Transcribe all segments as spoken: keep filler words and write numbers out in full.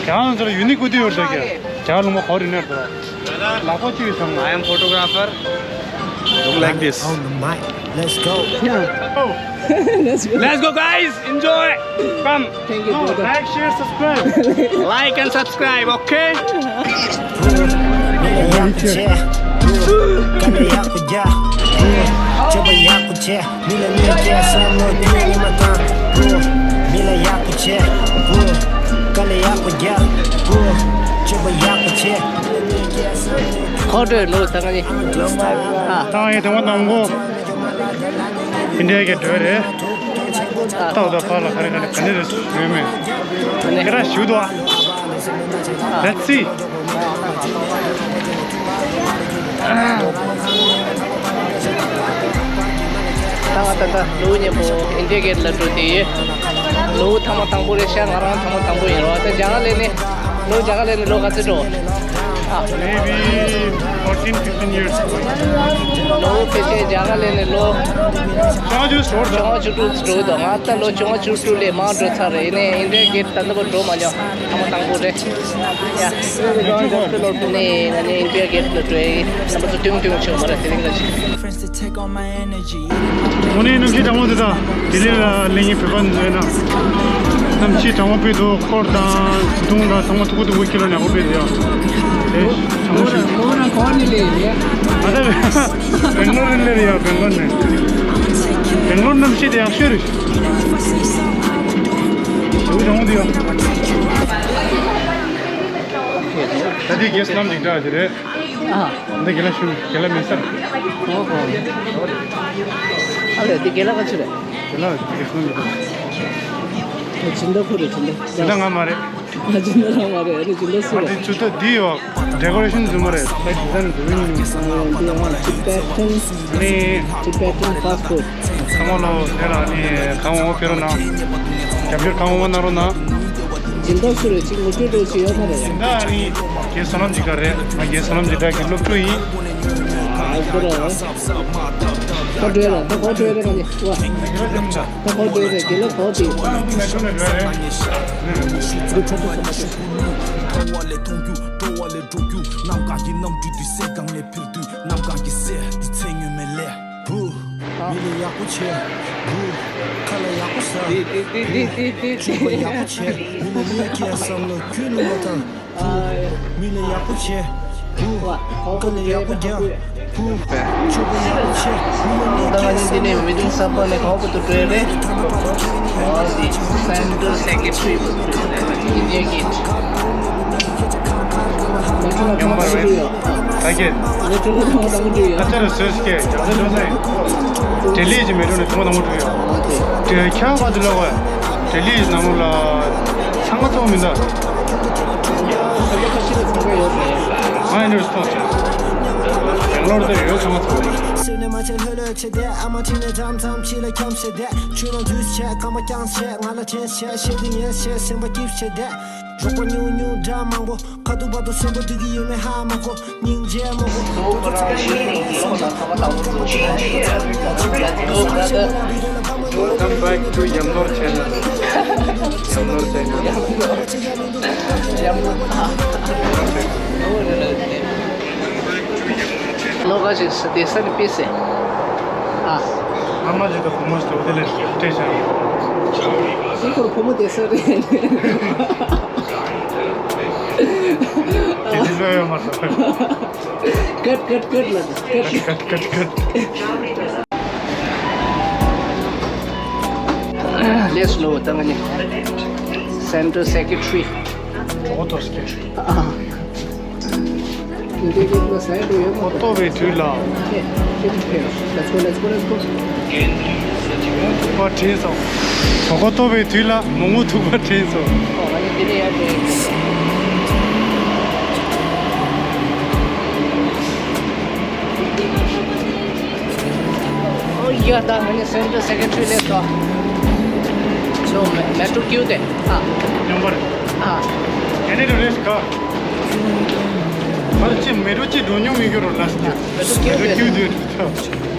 རྒྱ་ནག་ཚོ་ལ་ཡུ་ནི་ཀུ་ཏི་ཡོད་རེད་ཀྱ། རྒྱ་ལུང་པ་གོ་རི་ནར་དོ། ལག་པ་ཅི་ཡོད་སམ། I am photographer. Look like this. On the mic. Let's go. Yeah. Oh. Let's go. Let's go, guys. Enjoy. Come. Thank you, brother. Like, share, subscribe. Like and subscribe, okay? ཁོ་སྤྲོད་ལོ་ད་ང་ནི། ཨ། ད་ཡིན་དང་པོ་དང་པོ། ཨིན་ཌི་ཡ་གི་འགྲོས་རེད། ཨ། ཏག་ཏག་ཕར་ལ་ག་རེ་ག་རེ་ག་རེ་རེད་ཡོད་མེད། ཨ་ནི། ཁྱེད་རང་ཞུ་དོ། Let's see. ད་ང་ད་ལྟ་ལུའུ་མཉམ་པོ་ཨིན་ཌི་ཡ་གེ་ཊི་ལ་འགྲོ་དེ་ཡོད། ལུའུ་ཐེངས་མ་དང་པོ་རེད་ཤག་ང་རང་ཐེངས་མ་དང་པོ་ཡིན་རོགས། ད་རྒྱ་གར་ལ་ནི། ལོ་རྒྱ་གར་ལ་ནི་ལོ་ག་ཚོད་འགྲོ། ཨ། Maybe fourteen, fifteen years. ལོ་ཕལ་ཆེར་རྒྱ་གར་ལ་ནི་ལོ་བཅོ་ལྔ་བཅུ་དྲུག་འགྲོ་འདུག་ང་ད་ལོ་བཅོ་ལྔ་བཅུ་དྲུག་ལས་མང་འགྲོ་ཚར་རེད། ཡིན་ནའི་ཨིན་ཌི་ཡ་གེ་ཊི་ད་ལྟ་བར་འགྲོ་མ་མྱོང་། ཐེངས་མ་དང་པོ་རེད། ཡ། ནས་ང་ནི་ཨིན་ཌི་ཡ་གེ་ཊི་ལ་འགྲོ་ཡི། རྣམ་པ་ཚོ་ཏུང་ཏུང་ཆོག་མ་རེད་དེ་རིང་ལ་ཅིག་དངོས་གནས་གནམ་གཤིས་གྲང་མོ་འདི་དང་ལྡི་ལི་ལ་སླེབས་མཁན་བོད་པ་འཛོལ་ན། གནམ་གཤིས་གྲང་མོ་དཔེ་འདུག་སྐོར་དང་རྡུང་དང་ཚང་མ་ཐུག་པ་ཐུག་པ་ཁྱི་ལ་ཉག་པོ་དཔེ་འདུག་ཡ། ལས་གྲང་མོ་ཞིག་ཁོ་རང་གོ་ནི་ལས་རེད། ང་ད་བེང་ལོར་ནས་སླེབས་ཡ། བེང་ལོར་ནས། བེང་ལོར་གནམ་གཤིས་དེ་ཡག་ཤོས་རེད། ཞེ་པོ་གྲང་མོ་འདུག་ཡ། ད་དེ་གེ་སི་ལམ་འཇིགས་སྐྲག་ཞིག་རེད། ཨ། འདི་དགེ་ལགས་ཞུ། དགེ་ལགས་མིན་ས། ཨོ་ཧོ། ཨ་ལས་འདི་དགེ་ལགས་ག་ཚོད་རེད། དགེ་ལགས་དགེ་ལགས་ཞུ་མི་འདུག་སྦྱིན་བདག་ཁོ་རེད། སྦྱིན་བདག་སྦྱིན་བདག་ང་མ་རེད། ཨ་སྦྱིན་བདག་རང་མ་རེད། ཨ་ནི་སྦྱིན་བདག་སུ་ང་རེད། འདི་ཇུ་ཏ་འདི་ཡོད། ཌེ་ཀོ་རེ་ཤན་བཟོས་མ་རེད། ད་ཌི་ཛའིན་བཟོས་མིན། ཨ་འདི་ང་Tibetan། ནི། Tibetan passport། ཚང་མ་ལོ་དེ་ལ་ནི་གང་འོང་ཕེབས་རོགས་གནང་། རྒྱབ་སྐྱོར་གང་འོང་གནང་རོགས་གནང་། སྦྱིན་བདག་སུ་རེད། ཅིག་ངོ་སྤྲོད་འདྲ་བོ་ཅིག་ཡོད་མ་རེད། སྦྱིན་བདག་ཨ་ནི་རྒན་བསོད་ནམས་འཇིགས་སྒྲ་རེད། ང་རྒན་བསོད་ནམས་འཇིགས་སྒྲ་གི་སློབ་ཕྲུག་ཡིན། ཨ་ཁོ་ར། ཁོ་འགྲོ་ར། ད་ཁོ་འགྲོ་ར། ང་ནི་ཝ། ད་ཁོ་འགྲོ་ར། དགེ་ལགས་ཁོ་དེ། འདི་ཁོ་ཚོ་ཚོ་མ་ཤེས། འགྲོ་བ་ལས་མཐོང་རྒྱུ། འགྲོ་བ་ལས་འགྲོ་རྒྱུ། གནམ་གང་གི་གནམ་གྲུ་འདི་སེ་གང་ལས་འཕུར་དུས། གནམ་གང་གི་སེ་འདི་ཚེ་སྔོན་མའི་ལས། བུ། མི་ལ་ཡག་པོ་བྱས། བུ། ཁ་ལ་ཡག་པོ་ཟ། དེ་དེ་དེ་དེ་དེ་དེ། སྤྱོད་པ་ཡག་པོ་བྱས། མི་ལ་གནོད་སྐྱེལ་བསམ་བློ་ཁྱོན་ནས་མ་བཏང་། བུ། མི་ལ་ཡག་པོ་བྱས། བུ། ཁ་ལ་ཡག་པོ་རྒྱག། བུ། སྤྱོད་པ་ཡག་པོ་བྱས། མི་ལ་གནོད་སྐྱེལ་བསམ་བློ་ཁྱོན་ནས་མ་བཏང་། བུ། Central Secretary བུ། India Gate། ཉམས་པར་བས། ད་ཀྱེ། ད་ལྟ་རུ་སོས་ཀྱེ་རྒྱ་ཚ་འགྲོ་ས་ཡིན། ལྡི་ལི་གྱི་མེ་ཏྲོ་ནས་ཐོག་དང་པོ་འགྲོ་ཡོད། དེ་ཁྱབ་པ་དུ་ལོག་པ། ལྡི་ལི་ཡི་ནང་ལོགས་ལ་ཚང་མ་ཚོགས་མི་འདུག་ང་ཡིན་འདྲ་སོང་ཚེ། བེང་ལོར་དུ་ཡོད་ཚང་མ་ཚོགས། སེམས་ནས་མ་བྱེད་ལྷོད་ལྷོད་བྱེད་དེ། ཨ་མ་ཁྲིད་ནས་འཐམ་འཐམ་ཕྱི་ལ་འཁྱམས་བྱེད་དེ། ཆུ་ནང་འཛུལ་བྱས་རྐང་པ་བརྐྱངས་བྱས། ང་ལ་དྲན་བྱས་ཤེས་དེ་ཉན་བྱས་སེམས་པ་སྐྱིད་བྱེད་དེ། རོགས་པ་ཉུང་ཉུང་འདྲ་མང་པོ། ཁ་ཐུག་བར་དུ་སེམས་པ་འགྲིག་གི་ཡོད་མེད་ཧ་མ་གོ། སྙིང་རྗེ་མ་གོ། དོ་ཚོ་ཚོ་ཁ་ཤས་ནི་ཡོང་ན་ཐོག་མ་དང་པོ་ཚོ་ཆེན་ཆེ་ཡ་ཚོ་ཡ་ཚོ་ཚོ་ཚོ། Welcome back to Yamnor channel. Yamnor channel. ལོ་ག་ཞིག་ས་དེ་ས་ནི་པི་སེ། ཨ། ཨ་མ་ཞིག་གི་བུ་མོ་ཞིག་དེ་ལས་སྤྲད་བྱ་ཡིན། ཁོ་ར་བུ་མོ་དེ་ས་རེད། དེ་འདྲ་ཡོད་མ་རེད། ཀཊ་ཀཊ་ཀཊ་ལ་ཀཊ། ཀཊ་ཀཊ་ཀཊ། ལས་ལོ་ད་ང་ནི་Central Secretary། གྲོགས་ཐོག་སྐད། ཨ། འདི་གི་ལ་སའི་འགྲོ་ཡོད་མ་གཏོགས། ཁོ་ལྟོགས་པའི་དུས་ལ། Let's go, let's go, let's go. ཐུག་པ་དྲན་སོང་། གྲོགས་པོ་ལྟོགས་པའི་དུས་ལ་མོག་མོག་ཐུག་པ་དྲན་སོང་། ཨོ། ང་ནི་འདི་ནས་ཡར་འགྲོ་ཡིན། ཨོ་ཡ། ད་ང་ནི་Central Secretary སླེབས་སོང་། ལོ་མེ་མེ་ཊོ་ཀིའུ་དེ། ཨ། ཉམས་པར། ཨ། ཡ་ནི་རེ་རེ་ཞིག་ག་ཨ་ལ་ཅི་མེ་ཊོ་ཅི་འགྲོ་མྱོང་མི་འགྱུར་རོ་ལ་སི་ཀྱི། མེ་ཊོ་ཀིའུ་དེ།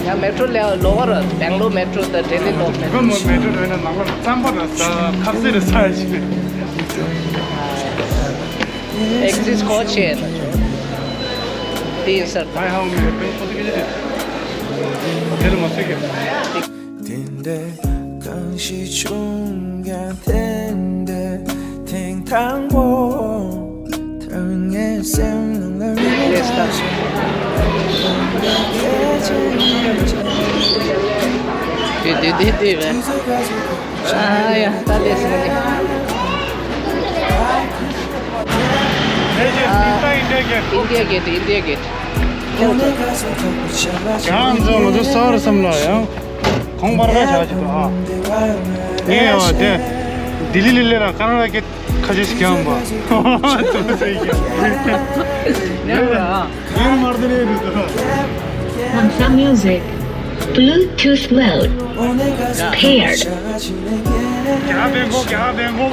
ཡ་མེ་ཊོ་ལ་ལོ་བར་བེང་ལོར་མེ་ཊོ་དང་ལྡི་ལི་ལོ་མེ་ཊོ། མེ་ཊོ་འགྲོ་ན་ནང་ལ་རྩམ་པ་ར་ས་ཁ་ཟས་ར་ས་ཞིག་རེད། Exit coach here. དེ་ཡིན་ས་རེད། དེ་ལ་མ་ཟེར་གི། དེ་འདྲའི་གང་ཞིག་བྱུང་ཀྱང་དེ་འདྲའི་ཐེངས་དང་པོ། ཐོག་ངའི་སེམས་ནང་ལ་རེ་བ་ཞིག་དེ་དེ་དེ་དེ་རེད། ཨ་ཡ། ད་དེ་སོང་གི། India Gate, India Gate. རྒྱ་ང་ཚོ་ང་ཚོ་ས་བར་བསམ་ལ་ཡང་གོང་བར་ག་བྱ་ཅི་དང་ཨ། ངས་ཡང་དེ་ལྡི་ལི་ལི་ལི་ལ་ཀ་ན་ཌ་སྐད་ཁ་ཤས་ཤིག་ཀྱང་པ། ཡོད་ར། ཡོད་མར་དེ་རེད་རེད་དོ། Hamsa Music. Bluetooth mode. Paired. རྒྱ་བན་གོ་རྒྱ་བན་གོ།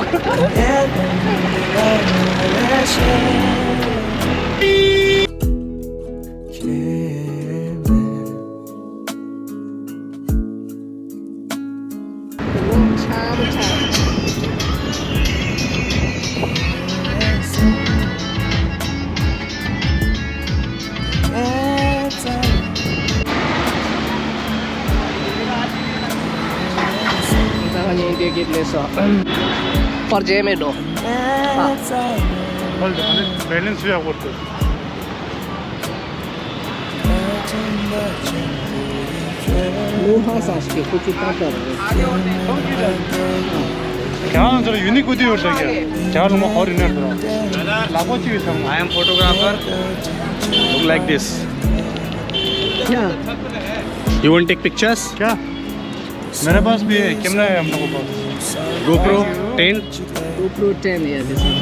पर जय में दो। हाँ। बैलेंस भी आपको। लोहा सास के कुछ काटा रहे। क्या अंदर यूनिक होती है क्या? क्या लोग और इन्हें करो। लाखों चीज है। I am photographer. Look like this. क्या? You want take pictures? क्या? मेरे पास भी है, कैमरा है हम लोगों के पास। GoPro ten. GoPro ten, yeah, this one.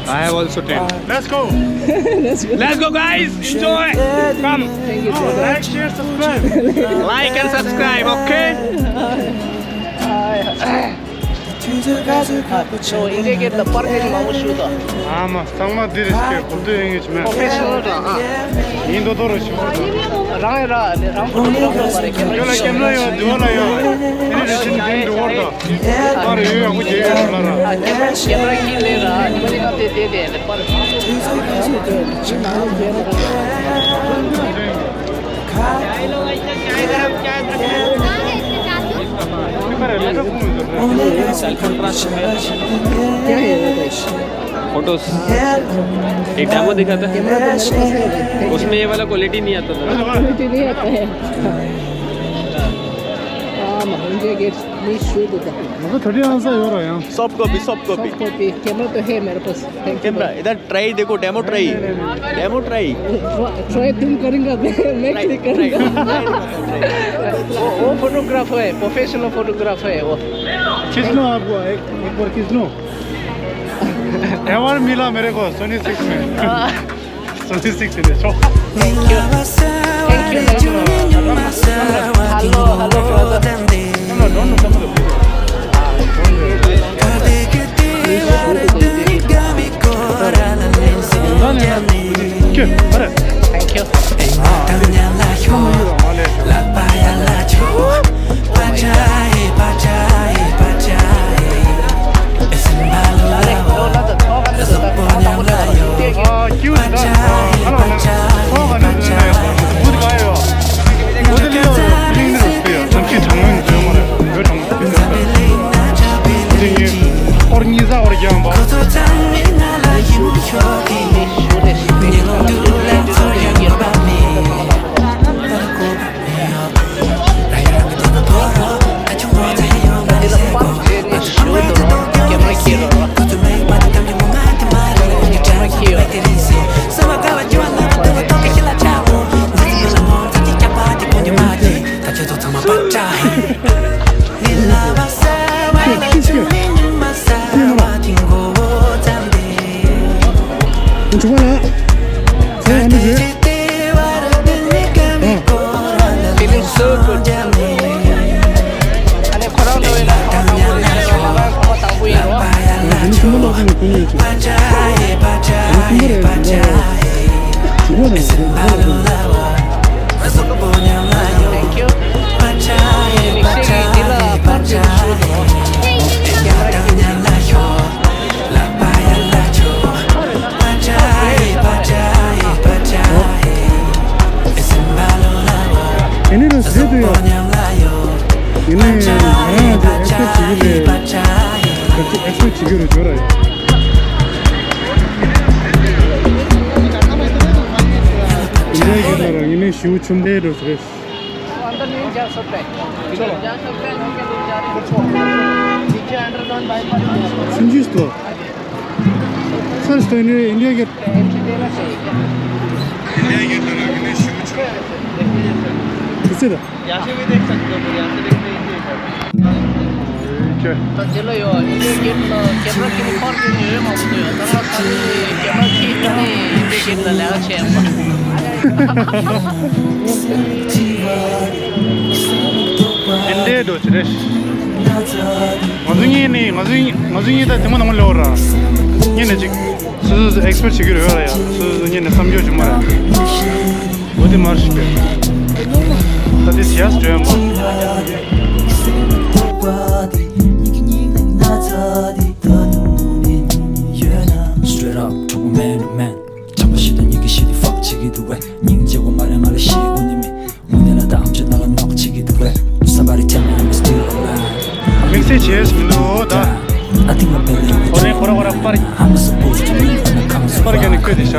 I have also ten. Let's go. Let's go. Let's go, guys. Enjoy. Come. Thank you, brother. Like, share, subscribe. Like and subscribe, okay? ཨོ། ཨིན་ཌི་ཡ་གེ་ཊི་ལ་པར་ཊི་མང་པོ་ཞུ་དང་། ཨ་མ། ཚང་མ་འདི་རེད་ཟེར་གོ་བསྡུར་ཡོང་གི་མེད། པོ་ཕེ་ཤ་ནལ་དང་ཨ། ཡིན་མདོག་མདོག་རེ་ཞུ་དགོས་དང་། རང་ཡིན་ར་ནི་རང་པོ་རང་པོ་མ་རེད། ཁྱེད་རང་ཡོད་ལ་ཁྱེད་རང་ཡོད་འདི་བ་ལ་ཡོད། དེ་ནི་རེ་ཞིག་འདི་འདི་བོར་དང་། པར་ཡོད་ཡག་པོ་རྒྱལ་ཡོད་ལ་ར། ཨ། ཁྱེད་རང་ཁྱེད་རང་ཁྱེད་རང་ཁྱེད་རང་དེ་དེ་དེ་པར། क्या है वो भाई? फोटोज। एक डेमो दिखाता है। उसमें ये वाला क्वालिटी नहीं आता था। क्वालिटी नहीं आता है। हाँ, मुझे ये नहीं शूट होता। मुझे थोड़ी आंसर हो रहा है। Soft copy, soft copy. Soft copy. Camera तो है मेरे पास। कैमरा इधर ट्राई देखो, demo try. Demo try. Try तुम करेंगे, मैं ट्राई, ट्राई करूंगा। वो, वो फोटोग्राफर है, प्रोफेशनल फोटोग्राफर है वो। खींच लो आपको, एक, एक बार खींच लो। अवार्ड मिला मेरे को सोनी सिक्स में। सोनी सिक्स में। Thank you. Thank you very much. Hello, hello, brother. Thank you. Feeling so good. ཨ་ནི་ཁོ་རང་འདྲ་བའི་ལ་ཁོ་རང་ཁོ་རང་ཁོ་རང་ཁོ་རང་དང་པོ་ཡིན་རོ། Thank you. མིག་ཤེལ་གྱི་འདི་ལ་པར་ཅིག་ཞུ་དང་། ཁྱེད་རང་གིས་ཅིག་ལ་པར་ཅིག་ཞུ་དང་། ཁྱོད་བྱེད་རྒྱུ་རུ་འབྱོར་ར་ཡོད། འདི་ག་ལ་རང་ཉིད་ནས་ཞུ་ཆུམ་པའི་རུ་རེད། अंदर नहीं जा सकते। चलो। जा सकते हैं, लेकिन नहीं जा रहे। नीचे अंडरग्राउंड बाईपास। समझिस तो? सर, तो इन्हें इंडिया के इंडिया के तरह इन्हें शूट किसे दा? यहाँ से भी देख सकते हो, यहाँ से देखते ही। तो चलो यो, इंडिया गेट न कैमरा के ऊपर के नहीं है, मालूम तो है। कैमरा की नहीं, इंडिया गेट न लगा छे। འདི་འདྲའི་འགྲོ་ཅི་རེད། ང་ཚོ་གཉིས་ནི་ང་ཚོ་ང་ཚོ་གཉིས་ད་དེ་མོ་ནང་ལོག་ར། གཉིས་ནས་ཅིག་སོ་སོ་སོ་ཨེག་སི་པེག་བྱེད་ཀྱི་རེད་ཡ། སོ་སོ་སོ་གཉིས་ནས་བསམ་འཆར་བྱུང་མ་རེད། འོ་དེ་མར་ཞིག་པས། ད་དེ་ཡས་སྤྲོད་མ། Straight up, triple man, man. བྱམས་པ་ཞིག་དང་སྙིང་གི་ཞིག་དེ་fuck བྱེད་ཀྱི་འདུག་བས། སྙིང་རྗེ་བོ་མ་རེད་ང་ལ་ཤེས་དགོས་ནི་མེད། དངོས་གནས་ལ་ད་ཨམ་ཅོག་ནང་ལ་ནོག་བྱེད་ཀྱི་འདུག་བས། Somebody tell me I'm still alive. དམིགས་བསལ་བྱས་མི་འདུག་ད། I think I'm better with ཁོ་རེ་ཁོ་ར་ཁོ་ར་པར། I'm not supposed to leave from the council. པར་རྒྱག་ནས་བཀོད་དེ་བཞག་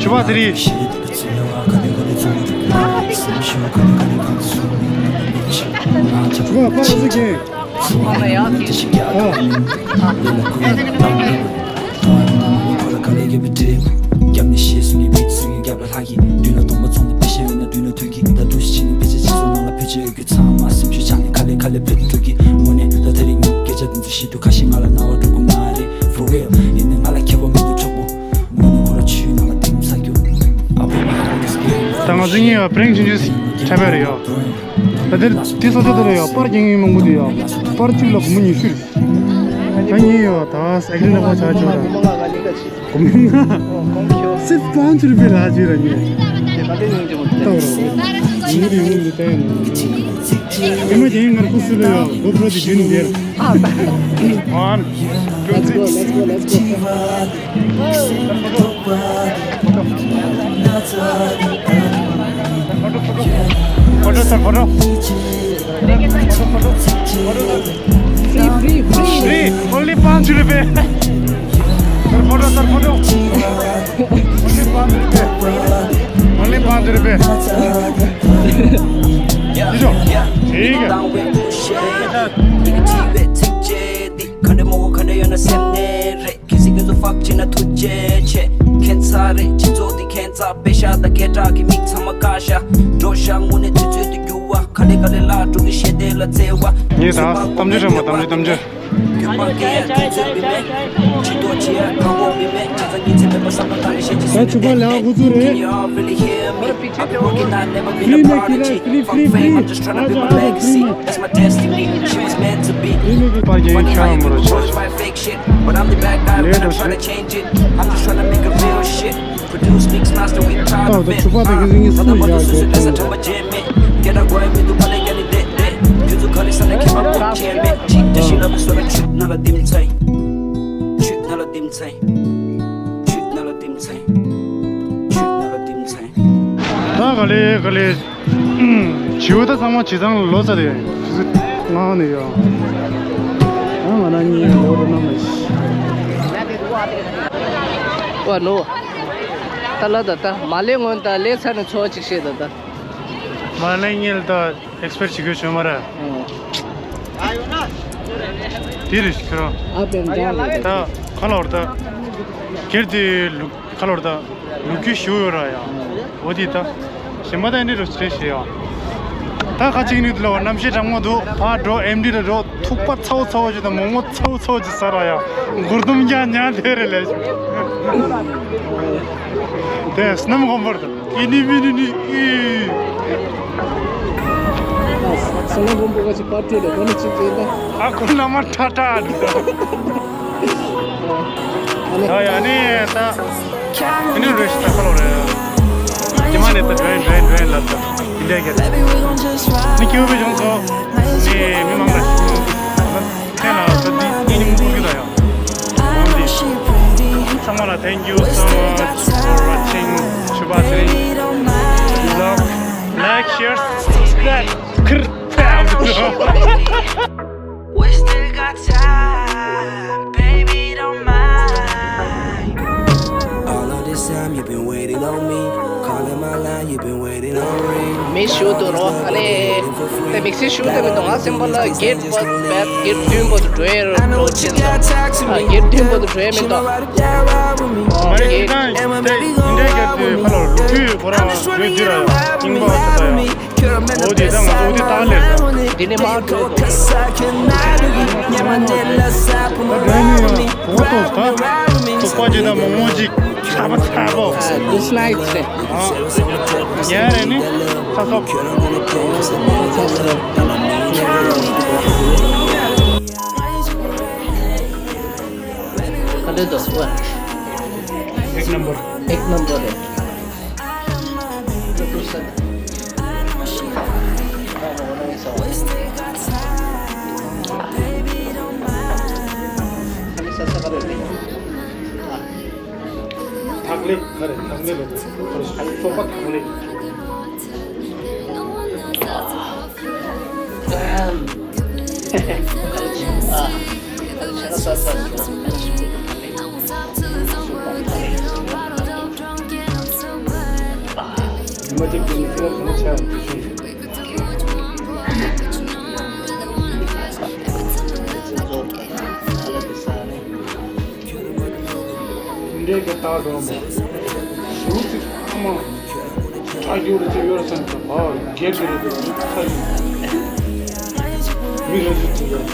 ཆུ་བ་དེ་རིང་། ཆུ་བ་པར་ཟིག་གིས། ད་ང་ཚོ་གཉིས་ཡ་པྲེང་ཆུང་ཆུང་འཁྲབ་པ་རེད་ཡ། ད་དེ་དེ་ས་ཆ་དེ་ལ་ཡ་པར་རྒྱག་མཁན་མང་པོ་འདུག་ཡ། པར་གཅིག་ལ་སྒོར་མོ་ཉི་ཤུ་རེད། ད་ངས་ཡ་ད་ཨེག་ལི་ལག་པ་ཆག་ཆོག་ར། སྒོར་མོ་ལྔ། སིརཕ་པཱན་ཅུ་རུ་པེ་ལ་ཅི་ར་ཉེ། ལྟ་བ་ར། ཉི་མ་དེ་ཡིན་ངར་ཁུ་སུ་ལ་ཡ་གོ་པྲོ་དེ་རྒྱུན་འདེར། One, two, three. Let's go, let's go, let's go. Photo, sir, photo. Free, free, free. Free, only पाँच रुपए. Sir, photo, sir, photo. Only पाँच रुपए. Only पाँच रुपए. ठीक है. ठीक है. ཁ་འདྲ་མོ་ཁ་འདྲ་ཡོད་ན་སེམས་ནས་རེད། གལ་སྲིད་ཁྱོད་ཚོ་fuck བྱེད་ན་ཐུགས་རྗེ་ཆེ། ཁྱད་མཚར་རེད་སྤྱི་ཚོགས་འདི། ཁྱད་མཚར་པེ་ཤ་དང་སྐད་གྲགས་ཀྱི་མིག་ཚང་མ་བཀག་ཤག་འགྲོ་ཤག་དངོས་གནས་ཚོད་ཚོད་དུ་རྒྱུ་བ། ག་ལེ་ག་ལེ་ལ་འགྲོ་གི་ཤེས་དེ་ལ་བརྩེ་བ། ངས་ད་གཏམ་རྒྱུད་དྲན་པ་གཏམ་རྒྱུད་གཏམ་རྒྱུད། རྒྱུད་པ་སྐད་ཡ་དུས་ཚོད་མི་མེད། ཕྱི་ཐོག་ཆེ་ཡ་གང་བོ་མི་མེད། བྱས་ཙང་ཉིན་མཚན་མེད་པ་བསམ་བློ་བཏང་ནས་བཤད་ཀྱི་ད་ཆུ་པ་ལ་ཧུ་ཚུ་རེད། Can you all really hear me? I've been working, I never been a prodigy. Fuck fame, I'm just tryna build my legacy. That's my destiny. She was meant to be. པར་རྒྱག་ཡུལ་ཆ་ཡོང་མི་རོ་ཆ། But I'm the bad guy, man, I'm tryna change it. I'm just tryna make a real shit. Produce, mix, master, we proud of it. ད་ཆུ་པ་དང་གི་ཟིན་གི་སུ་ཡ་གི་སུ་ལ་ས་ཁྲམ་པ་རྗེས་མེད། Get a boy, me do pale gani de de. ཁྱོད་ཚོ་ག་རེ་ས་ན་ཁྱེད་མ་ཕོག་ཆེན་མེད། ཅིག་དེ་ཤི་ལ་མི་སོ་ན་ཆུད་ན་ལ་དིམ་ཚེ། ཆུད་ན་ལ་དིམ་ཚེ། ཆུད་ན་ལ་དིམ་ཚེ། ཆུད་ན་ལ་དིམ་ཚེ། ད་ག་ལེ་ག་ལེ། བྱིའུ་ད་ཚང་མ་བྱི་ཚང་ལ་ལོ་ཙཱ་རེད། ཆུ་ཚོད་ལྔ་ནས་ཡོད། ང་ང་ན་གཉིས་ལོ་རུ་ན་མ་ཤི། ཨོ་ནོ། ད་ལ་ད་ད་མ་ལེ་སྔོན་ད་ལེ་ཚ་ནས་འཚོ་བ་ཅིག་བཤད་ད་ད། མ་ལེ་ཉིལ་ད་ཨེག་སི་པེར་བྱེད་དགོས་བྱུང་མ་ར། དེ་རེད་ཁྱོད་རང་། Up and down. ད་ཁ་ལོར་ད། སྒེར་དེ་ལུག་ཁ་ལོར་ད། ལུག་ཁྱུ་ཞུ་ཡོད་ར་ཡ། འོ་དེ་ད། གཞན་པ་ད་འདི་རུ་ཆེ་ཞེ་ཡ། ད་ཁ་ཅིག་ནི་དུ་ལ་བ་གནམ་གཤིས་གྲང་མོ་འདུག་ཕར་འགྲོ་ཨེམ་ཌི་ལ་འགྲོ། ཐུག་པ་ཚ་བོ་ཚ་བོ་ཅིག་དང་མོག་མོག་ཚ་བོ་ཚ་བོ་ཅིག་ཟ་ར་ཡ། མགུར་དུམ་རྒྱག་ཉག་དེ་རེད་ལས་ཞུ། དེ་སྣུམ་སྒོམ་པར་དང་ཨི་ནི་མི་ནི་ནི་ཨི། སྣུམ་སྒོམ་པོ་ག་ཅིག་པར་ཏི་ལ་གོ་ནི་ཅིག་དེ་ད། ཨ་ཁུ་ལ་མ་ཁྲ་ཁྲ་འདུག་ད་ཡ་ནི་ད། ཨ་ནི་རེ་ཞིག་ད་ཁ་ལོ་རེད། དེ་མ་ནི་ད་འགྲོ་ཡིན་འགྲོ་ཡིན་འགྲོ་ཡིན་ལབ་ད། དེ་འདྲ་གི་ནི་སྐྱེ་བོ་པའི་ཡོངས་སུ་ནི་མི་མང་ལ་ཐེན་ལ་ད་འདི་འདི་ནི་མི་འཁོར་གི་ད་ཡང་འོང་འདི་ཚང་མ་ལ་thank you so much for watching ཆུ་བ་དེ་རིང་vlog. Like, share, subscribe. ཁིར་ཕེབས། Baby, don't mind. All of this time you've been waiting on me. Calling my line, you've been waiting on ring. མི་ཞུ་དུ་རོ་ཨ་ལེ། དེ་མིག་སི་ཞུ་དེ་མི་འདུག་ང་སེམས་པ་ལ་གེ་ཊི་བར་བེད་གེ་ཊི་བདུན་པོ་དུ་འགྲོ་ཡ་རོ་ཆེན་དང་གེ་ཊི་བདུན་པོ་དུ་འགྲོ་ཡ་མི་འདུག་མ་རེད་ཀྱི་ཀང་དེ་ཨིན་ཌི་ཡ་གེ་ཊི་དེ་ཁ་ལོ་ལུག་ཁུའི་ཁོ་རང་འགྲོ་རྒྱུ་ར་ཡ་ཨིན་པ་ཆ་ད་ཡ། འོ་དེ་ད་ང་ཚོ་འོ་དེ་ད་ལེ། འདི་ནས་མར་འགྲོ་དགོས། ད་འགྲོ་ནི་ཡང་གོ་ཏོ་ད་ཚོགས་པ་ཇི་ལྟར་མང་མང་ཅིག་ཚ་པོ་ཚ་པོ། ཨ་ཌི་སི་ལའིག་རེད། ཡ་རེད་ནི་ཚ་སོབ། ག་འདྲ་འདུག་ཨ། ཨེག་ནམ་བར། ཨེག་ནམ་བར་རེད། ཐག་ལེ་ག་རེ་ཐག་ལེ་རེད། ཚོགས་པ་ཐག་ལེ། འདྲའི་གི་རྟགས་འགྲོ་མོ། ཞུ་ཚིག་ཨ་མ། ཁྲ་རྒྱུ་རུ་ཚིག་ཡོད་སེམས་ཀྱི་བ་རྒྱལ་གྱི་རུ་ཚིག་ཁ་ཡིན། མི་རུ་ཚིག་ཚིག་ཡོད།